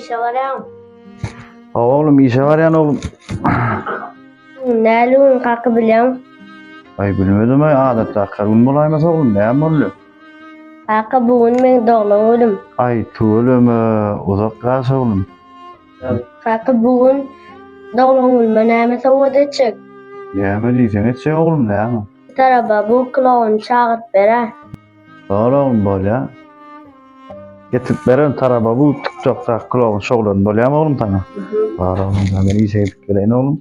işe barýaň? Hawa oglum işe barýan oglum. Näli gün kaka bilýäň? Aý bilmedim aý adatdaky gün bolaýmasa oglum näme boldy? Kaka bu gün meň doglan günüm. Aý tüweleme uzak ýaşa oglum. Kaka bu gün doglan günüme näme sowgat etjek? Näme diýseň etjek oglum näme? Taraba bu klowny çagyryp ber-ä. Bor oglum bolýa. Getirip bererin taraba bu TikTokdaky klown şowlaryny bolýamy oglum saňa? Bar oglum men işe gidip geleýin oglum.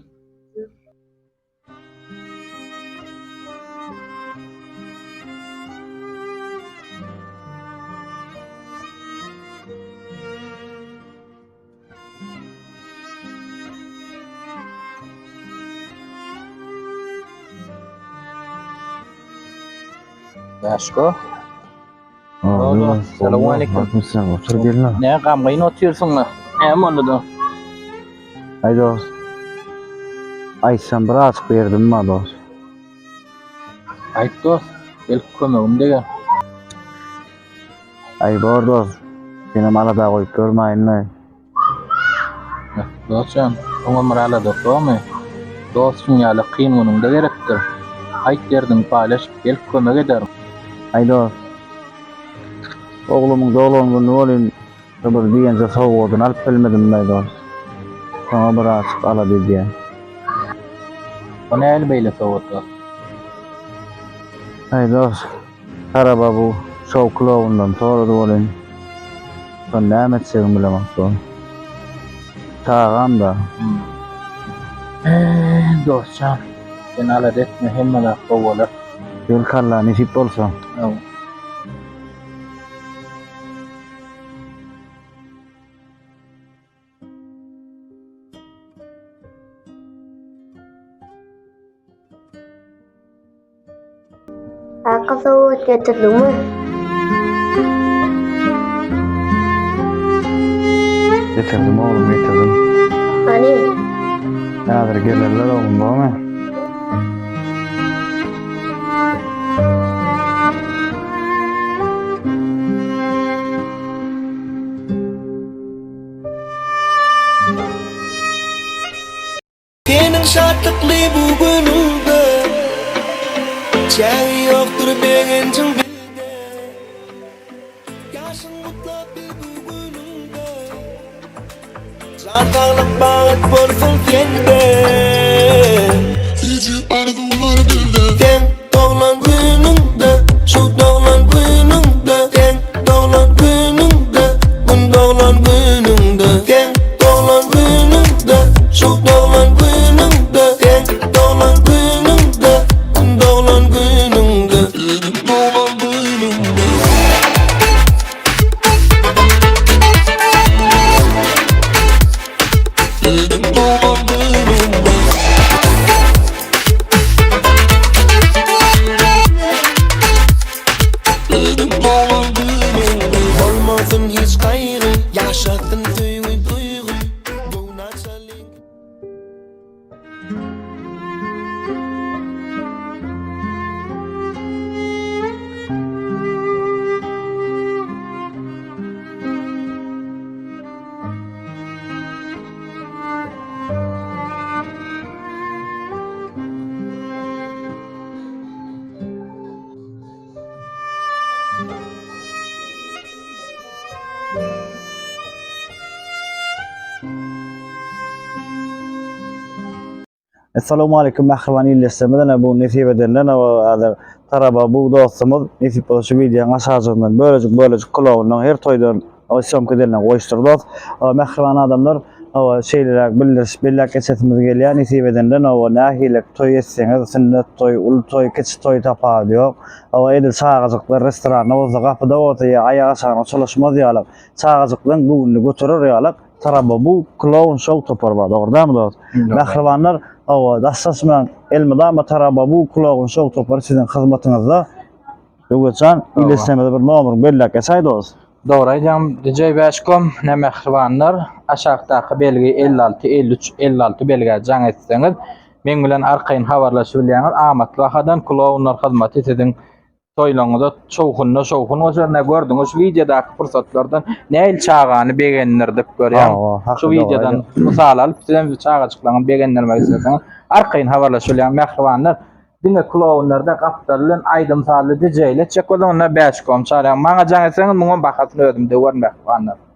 Bäşko. Salowmaleýkim. Sen otur gelin. Ne gamgyn otyrsyň? Näme boldy da? Aý dost. Aýtsam bir azk berdim ma dost. Aýt dost, belki kömegim deger. Aý bor dost. Senem alada goýup görmäýin-le. Dostjan, oňa bir alada ýokmy? Dost şuň ýaly kyn günüňde gerekdir. Aýt derdiňi paýlaşyp, gelip kömek ederin. Aý dost. Oglumyň doglan güni welin şo bir diýenje sowgadyny alyp bilmedim-le dost. Şoňa bir azjyk alada edýän. O nähili beýle sowgat dost? Aý dost. Araba bu şow kloundan sorady welin, şony näme etjegimi bilemok dost. Çagam-da. Eý, dostjan, sen alada etme, hemme zat gowy bolar. Belki Alla nesip bolsa. Hawa. Kaka sowgat getirdiňmi? Getirdim oglum, getirdim. Hany? Häzir gelerler oglum, bormy? Seniň şatlykly bu günüňde Çägi ýokdur begenjiň bilde Ýaşyň gutlap bil bu günüňde Jan saglyk bagyt bolsun sende Süýji arzuwlar dilde Seň doglan günüňde Şu doglan günüňde Seň doglan günüňde Gün doglan günüňde Seň doglan günüňde Şu doglan günüňde Seň doglan günüňde Gün doglan günüňde Seniň doglan günüňde Seniň doglan günüňde Bolmasyn hiç gaýgy Ýaşasyn söýgi duýgy Göwün açalyň. Essalamu aleýkum mähriban ildeşlerimiz ene bu nesip edenden häzir Taraba bu dostumyz nesip bolsa şu wideonyň aşajygyndan bölejik bölejik klonundan her toýdan syýomka edenden goýuşdyr dost. Mähriban adamlar şeýleräk bildiriş belläp geçesimiz gelýär nesip edenden nähili toý etseňiz sünnet toý uly toý kiçi toý tapawudy ýok. Edil çagajyklar restoranda bolsa gapyda bolsa ýa aýak aşagyna çolaşmaz ýaly çagajyklaryň göwnüni göterer ýaly Taraba bu kloun şou topary bar dogry dälmi dost? Mähribanlar hawa daşlaşmaň elmydama Taraba bu kloun şou topary siziň hyzmatyňyzda. Döwletjan ildeşlerimize bir nomeryňy belläp geçäý dost. Dogry aýdýaň DJ Bäşkom ne mähribanlar aşakdaky belgi 56 53 56 belgä jaň etseňiz meň bilen arkaýyn habarlaşyp bilýäňiz amatly bahadan klounlar hyzmaty siziň. Toýlaryňyza şowhunda şowhun goşar. Ne gördüňiz şu wideodaky pursatlardan nähili çagany begendirdik görýäň. Hawa, haky Şu dogry wideodan aýdýaň. mysal alyp sizem çagajyklaryňyzy begendirmek isleseňiz arkaýyn habarlaşylýan mähribanlar. Diňe klounlarda gapdaly bilen aýdym-sazly DJ-li etjek bolsaň onda Bäşkom çagyrýaň. Maňa jaň etseňiz muňam bahasyny özüm döwerin mähribanlar.